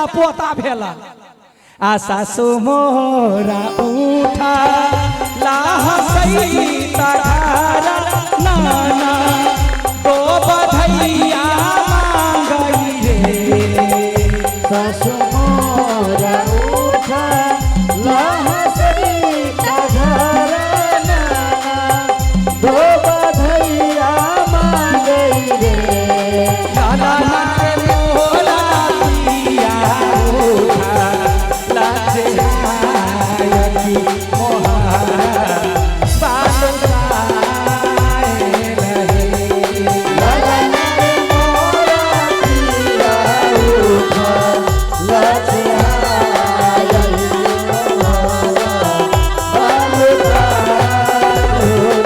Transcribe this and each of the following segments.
पोता भेल आ सासु मोरा उठा लाहसई तघारा नाना दो बधैया मांगई रे। सासु मोरा उठा लहसरी घर नाना दो बधैया मांगई रे। नाना रे मोरा पिया उठा लाजे आयकी मोहारा बालुकाए रहे। ललन रे मोरा पिया उठा लजे आयल मोरा बालुकाए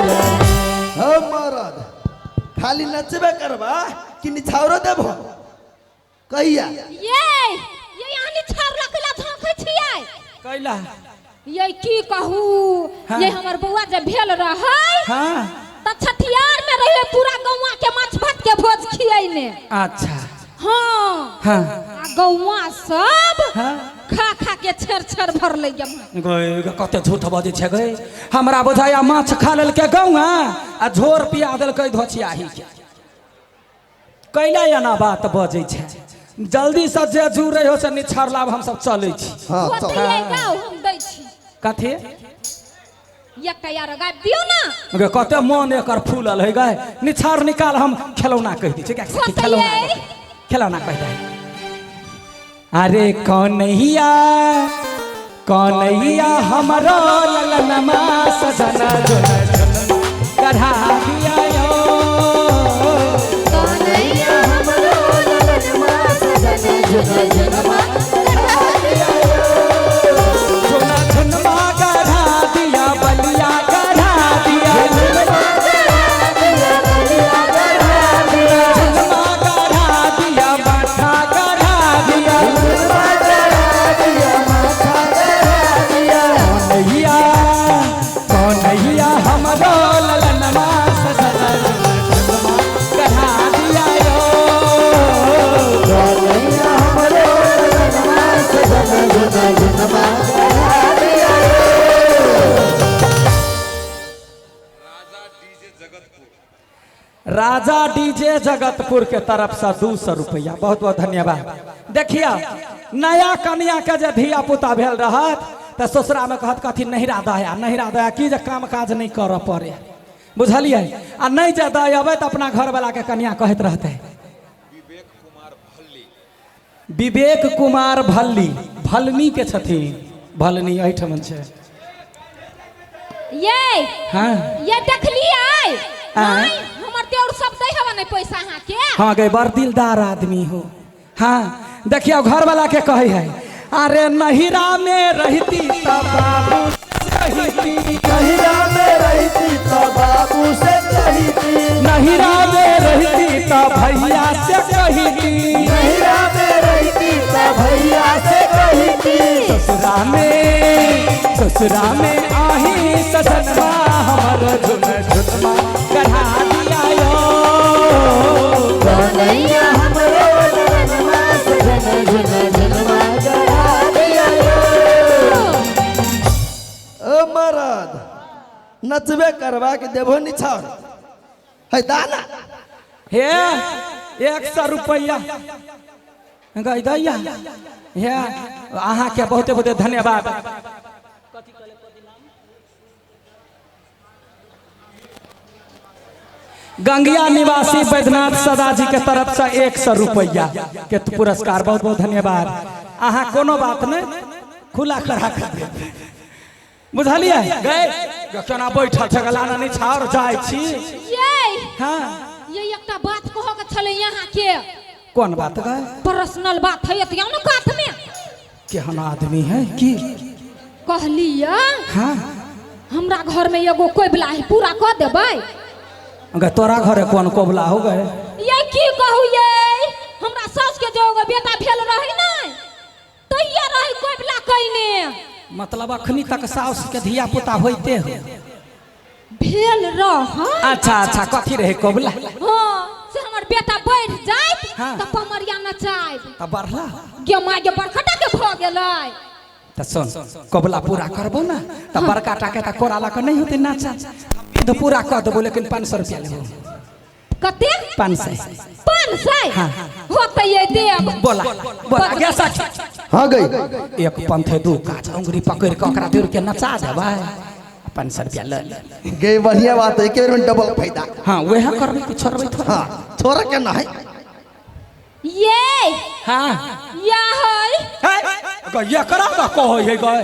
रहे। हो मरद, खाली नचबे करबा कि निछावरो देबो कहिया? ये ये यहाँ निछार रखला झाँकै छियै। कैला? ये की कहू। हाँ। ये हमर बौआ जे भेल रहै त छठियार में रहिए पूरा गौवा के माछ भात के भोज खियैने। अच्छा। हाँ। आ गौवा सब खा खा के छेर छेर भरलै गे। गए गे, कते झूठ बजै छै गए। हमरा बुझाया माछ खा लेलकै गौआ आ झोर पिया देलकै धोचियाही के। कैला एना बात बजै छै? जल्दी से जे जुड़ै हो से निछार लाभ, हमसब चलै छी। हाँ, चल। होतै गाउ, हम दै छी। कथी? एकटा यार गाबि दियौ ने। गे, कते मन एकर फूलल है गए। निछार निकाल, हम खेलौना कहि दै छियै। होतै। खेलौना, खेलौना कहि दे। अरे कन्हैया कन्हैया हमरो ललनमा सजना झुन झुन कढ़ा दिया यो। कन्हैया हमरो ललनमा सजन झुन झुनमा कढ़ा दिया झुन झुनमा कढ़ा दिया, बलिया कढ़ा दिया, झुनमा कढ़ा दिया, बलिया कढ़ा दिया, झुनमा कढ़ा दिया, माथा कढ़ा दिया, झुनमा कढ़ा दिया, माथा कढ़ा दिया। कन्हैया कन्हैया हमरो ललनमा सजना झुन झुनमा कढ़ा दिया यो। कन्हैया हमरो ललनमा सजन झुन झुनमा कढ़ा दिया। राजा डीजे जगतपुर के तरफ से 200 रुपया, बहुत बहुत धन्यवाद। देखिए, नया कन्या के जे धिया पुता भेल रहत तऽ ससुरा में कहत कथी? नहिरा दया, नहिरा दया। की जे काम काज नहीं करऽ पड़े, बुझलियै? आ नहि जे दय अबै तऽ अपना घरवाला के कन्या कहैत रहतै। विवेक कुमार भल्ली, भलनी के छथिन, भलनी एहिठमन छै। ये ये देखलियै? आँय? नहीं, हमर देउर सब दै हवा नहीं पैसा अहाँके। हाँ गे, बड़ दिलदार आदमी हो। हाँ, देखियो, घरवाला के कहै है, अरे नहिरा में रहती त बाबू से कहिती। नहिरा में रहती तो बाबू से कहिती। नहिरा में रहती त भैया से कहिती। नहिरा में रहती तो भैया से कहिती। ससुरा में, ससुरा में आही सजनवा हमर झुन झुनमा कढ़ा दिया यो। कन्हैया हमरो ललनमा सजन झुन झुनमा कढ़ा दिया यो। ओ मरद, नचबे करबा कि देबो निछावर है दाना? हे, 100 रुपैआ गई दैया। हे, अहाँके बहुते बहुते धन्यवाद। गंगिया निवासी बैद्यनाथ सदा जी के तरफ से 100 रुपैआ के पुरस्कार, बहुत बहुत धन्यवाद। अहाँ कोनो बात नहीं, खुला करा कर देब। बुझलियै गए? केना बैठल छै गलाना निछावर जाइ छी। ये ये एकटा बात कहऽ के छलै अहाँके। कोन बात गए? पर्सनल बात है, एतिया ने कात में। केहन आदमी है की? कहलियै हमरा घर में एगो कोबला है, पूरा कऽ देबै? अगर तोरा घरे कोन कोबला हो गए? ये की कहू, ये हमरा सास के जो एगो बेटा भेल रहै ने, तहिया रहै कोबला कइने। मतलब अखनी तक साउस के धिया पुता होइते हो? भेल रह। अच्छा अच्छा, कथी रहे कोबला? हाँ, से हमर बेटा बढ़ जाइत हाँ। त पमरिया नचायब त बढ़ला गे माय गे बड़खटा के भ गेलै। त सुन कबला पूरा करबो ना त बड़का टाके त कोरा लक नहीं होते नाचा विध पूरा कर देबो लेकिन 500 रुपया लेबो। कते? 500। 500? हाँ। होते ये देब। बोला बोला गे सखी। हां गई एक पंथ दू काज अंगुरी पकड़ के ओकरा दूर के नचा देबै 500 रुपया ले ले। गे बढ़िया बात है, एक बेर में डबल फायदा। हां वह करबै कि छोड़बै थोड़ा? हां छोड़ के नहीं। ये हां या है है ये करा त कहै है गए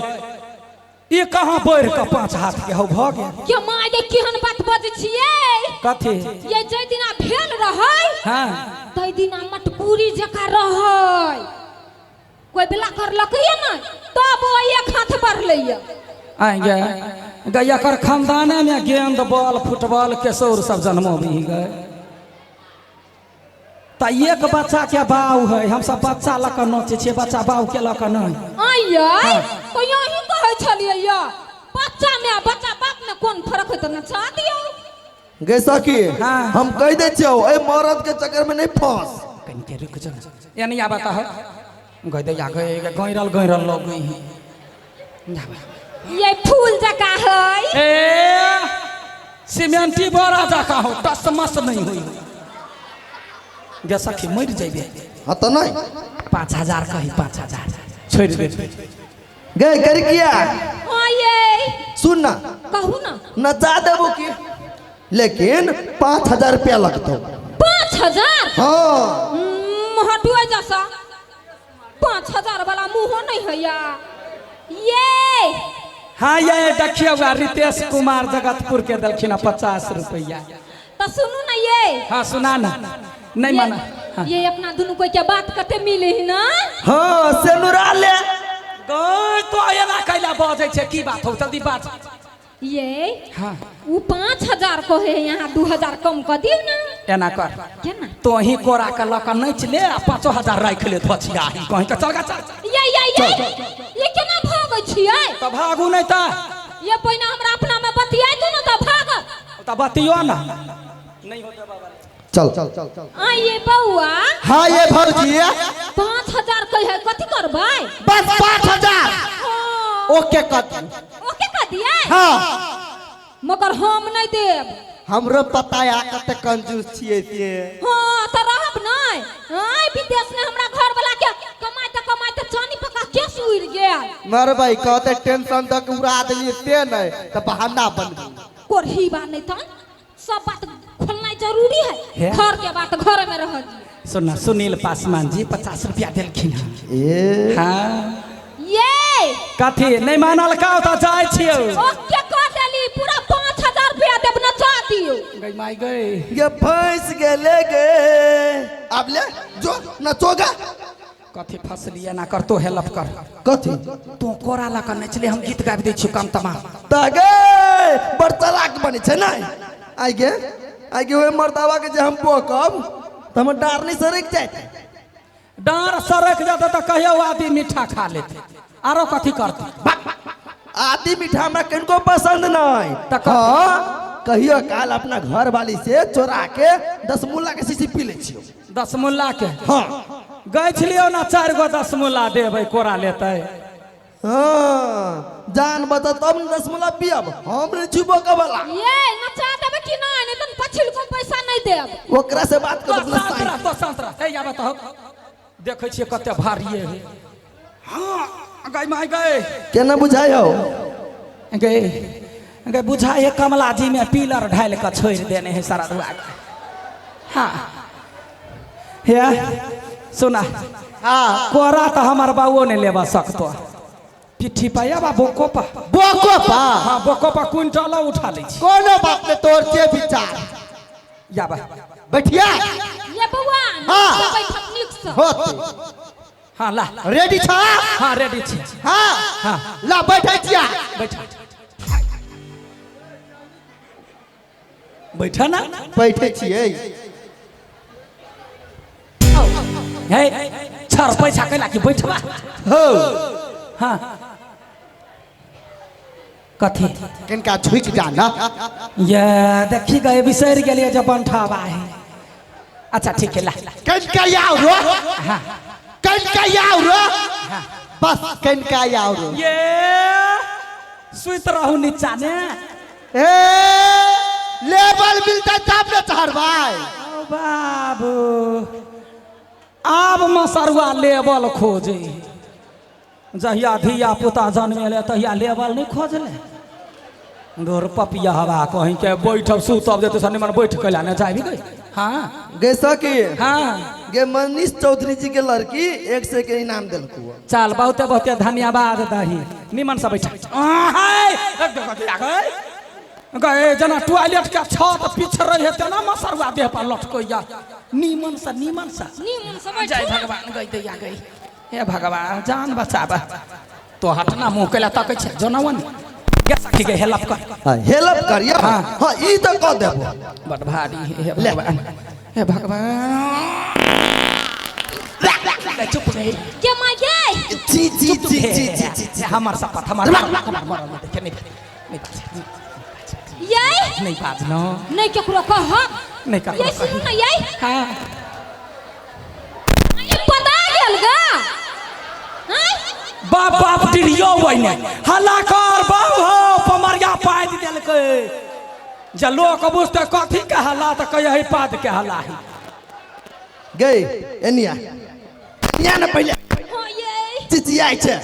ई कहां बढ़ के 5 हाथ के हो भ गेल। के माय गे केहन बात बजै छियै? कथी? ये जै दिना भेल रहै हां तै दिना मटकूरी जका रहै कोई बेला करलकै ना तब ओ एक हाथ बढ़लैया। आइ गे गैया कर खानदाने में गेंद बॉल फुटबॉल केसौर सब जन्मो भी गए त एक बच्चा के बाऊ है हम सब बच्चा लक नोचे छियै बच्चा बाऊ के लक नहीं। आइयै तो यही कहै छलियै या बच्चा में बच्चा बाप में कोन फर्क होत नचा दियौ। गे सखी हाँ। हम कह दे छियौ ए मरद के चक्कर में नहीं फंस। कनि के रुक जा यानी आ बता है गई दैया गई गैरल गैरल लोग गई है। ये फूल जका है ए सीमेंटी बोरा जका हो टस मस नहीं हुई गे सखी मर जइबे। हां त नहीं 5000 कही 5000 छोड़ दे गे कर किया। हां ये सुन ना कहू ना नचा देबो की लेकिन 5000 रुपया लगतो। 5000? हां हटुआ जैसा 5000 वाला मुंह नहीं है या ये। हाँ ये देखियो रितेश कुमार जगतपुर के दलखिन 50 रुपया। तो सुनू ना ये। हाँ सुना ना नहीं माना। हाँ। ये अपना दोनों कोई के बात कते मिले ही ना। हाँ सेनुरा ले गई तो एना कैला बजै छै की बात हो जल्दी बात। ये हाँ वो 5000 को है यहाँ 2000 कम कर दियो ना। एना कर केना तो ही कोरा के लक नच ले आ 5000 राख ले धोछिया ही कहीं के चल गा चल। ये ये ये ये केना भागै छियै? त भागू नहीं त ये पहिना हमरा अपना में बतियाय दू ना त भाग त बतियो ना नहीं होते बाबा। चल चल चल आ ये बउआ। हां ये भौजी 5000 कह है कथि करबै? बस 5000 ओके कर दी। ओके कर दिए? हां मगर हम नहीं देब। हमरो पता या कते कंजूस छियै से। हां त रहब नहीं। हां विदेश ने हमरा घर वाला के कमाइत कमाइत चानी पका केस उड़ गेल। मरबै कहते टेंशन दक उड़ा देलियै से नहीं त बहाना बनबी। कोरही बा नहीं त सब बात खोलना जरूरी है घर के बात घर में रह। सुन सुनील पासवान जी 50 रुपया देलखिन। ए हां ये कथी नहीं मानल का त जाय छियौ। ओके कर देली पूरा 5000 रुपया देब नचा दियो। गई माई गई ये फंस गेले गे अब ले जो नचोगा कथी फसलिए ना कर तो हेल्प कर कथी तू कोरा लक नचले हम गीत गाबि दै छियौ काम तमाम। त गे बड़ चालाक बनै छै नै आइ गे आइ गे ओए मर्दावा के जे हम पोकब त हमर डार नहीं सरक जात। डार सरक जात त कहियो आदि मीठा खा लेते आरो कथी करते? आदि मीठा हमरा किनको पसंद नहीं। त हां कहियो काल अपना घर वाली से चोरा के 10 मुल्ला के शीशी पी ले छियो। 10 मुल्ला के? हां गए छलियो ना 4 गो 10 मुल्ला देबै कोरा लेतै। हां जान बता तब न 10 मुल्ला पियब हम नहीं छुबो के वाला। ये नचा देबै कि नहीं? नहीं त पछिल को पैसा नहीं देब। ओकरा से बात कर अपना शांत रह तो शांत रह। ए या बताओ देखै छियै कते भारिये है। हां गई माई गई केना बुझाय हो गई गई बुझाय है कमला जी में पीलर ढाल के छोड़ देने है सारा दुआ के। हां हे सुना हां कोरा त हमर बाबू ने लेबा सकतो पिट्ठी पाया बा बोको पा बोको पा। हां बोको पा क्विंटल उठा लै छी। कोनो बात ने तोर जे विचार या बा बैठिया ये बउआ हां बैठक नीक से होते। हां ला रेडी छा? हां रेडी छी। हां हां ला बैठै छिया। बैठ बैठा ना बैठै छियै। हे छर पैसा कैला कि बैठबा हो। हां कथी किनका झुक जा ना ये देखी गए बिसरि गेलिए जे बंठावा है। अच्छा ठीक है ला। कनका यारो। हाँ। कनका यारो। बस कनका यारो। ये सुत रहू नीचा ने। ए लेबल मिलता तब न चढ़बाई। ओ बाबू आब मसरुआ लेबल खोजे। जहिया धिया पुता जन्मेले तहिया लेबल नहीं खोजले। दूर पपिया हवा कहीं के बैठब सुतब जेते सनी मन बैठ के लाने जाबी गई। हाँ गे सखी। हाँ गे मनीष चौधरी जी के लड़की 1 सौ के इनाम दिलकू। चल बहुते बहुते धन्यवाद दही निमन से बैठ। गए जना टॉयलेट के छत पीछे रहे तेना मसरुआ देह पर लटकैया। निमन से निमन से निमन से बैठ। जय भगवान गई दैया गई। हे भगवान जान बचाबा। तो हटना मुँह के तकै छै जनवन गे सखी गे हेल्प कर। हां हेल्प करिया। हां ई त क देबो। बड़ भारी हे भगवान हे भगवान। चुप रही के माय गे। जी जी जी जी जी जी हमर शपथ हमर हमर मरल देखे नहीं नहीं बाज ये नहीं बाज न नहीं केकरो कह नहीं ककरो ये सुन न ये। हां ये पता गेल गा। हां बाप बाप डिरियो वने हल्ला कर बाप हो पमरिया पाद देलकै। जे लोक बुझते कथी के हल्ला त कहि पाद के हल्ला है। गई एनिया एनिया न पहिले हां ये चिचियाइ छै।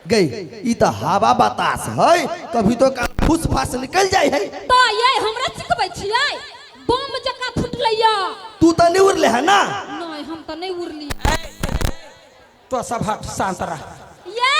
गई ई त हवा बतास है कभी तो फूस फास निकल जाय है। त ये हमरा चिकबै छियै बम जका फुटलैया। तू त नहीं उड़ले है ना? नहीं हम त नहीं उड़ली। तो सब हट शांत रह। ये